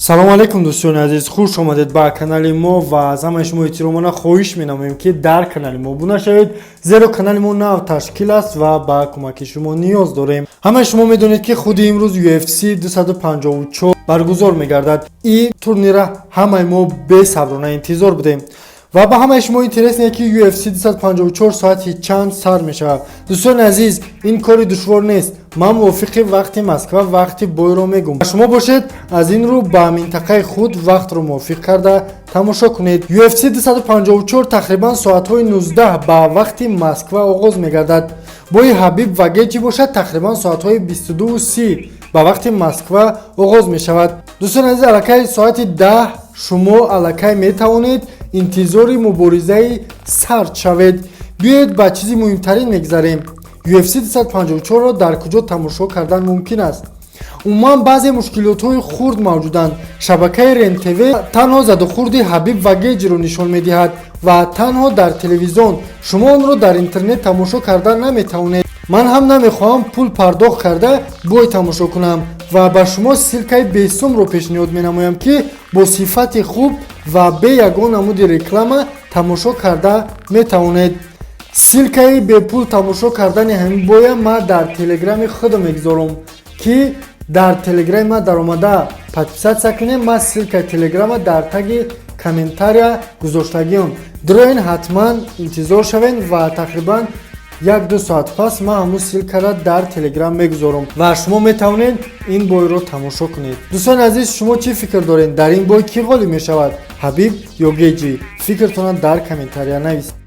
Салому алейкум, дӯстони азиз, хуш омадед ба канали мо ва аз ҳамаи шумо эҳтиромона хоҳиш менамоем, ки дар канали мо обуна шавед, зеро канали мо нав ташкил аст ва ба кӯмаки шумо ниёз дорем. Ҳамаи шумо медонед, ки худи имрӯз UFC 254 баргузор мегардад. Ин турнира ҳамаи мо бесаброна интизор будем ва ба ҳамаи шумо интересно, ки UFC 254 соати чанд сар мешавад. Дӯстони азиз, ин кори душвор нест. Ман мувофиқи вақти Москва вақти бойро мегӯм. Шумо бошед, аз ин рӯ ба минтақаи худ вақтро мувофиқ карда тамошо кунед. UFC 254 тақрибан соатҳои 19 ба вақти Москва оғоз мегардад. Бои Ҳабиб ва Геҷи бошад, тақрибан соатҳои 22:30 ба вақти Москва оғоз мешавад. Дӯстони азиз, аллакай соати 10 шумо аллакай метавонед интизори муборизаи сард шавед. Биёед, ба чизи муҳимтарин мегзарем: UFC 254-ро дар куҷо тамошо кардан мумкин аст? Умуман, баъзе мушкилотҳои хурд мавҷуданд. Шабакаи РЕН-ТВ танҳо задухӯрди Ҳабиб ва Геҷиро нишон медиҳад ва танҳо дар телевизион. Шумо онро дар интернет тамошо карда наметавонед. Ман ҳам намехоҳам пул пардохт карда бой тамошо кунам ва ба шумо ссылкаи бесумро пешниҳод менамоям, ки бо сифати хуб ва бе ягон намуди реклама тамошо карда метавонед. Ссылкаи бепул тамошо кардани ҳамин боя ман дар телеграми худам мегузорам, ки дар телеграми ман даромада подписаться кунем. Ман ссылкаи телеграма дар таги комментария гузоштагиам. Дроин, ҳатман интизор шавед ва тақрибан 1-2 соат пас ман ҳамун ссылкара дар телеграм мегузорам ва шумо метавонед ин бойро тамошо кунед. Дӯстони азиз, шумо чӣ фикр доред? Дар ин бой кӣ ғолиб мешавад, Ҳабиб ё Геҷи? Фикртонро дар комментария нависед.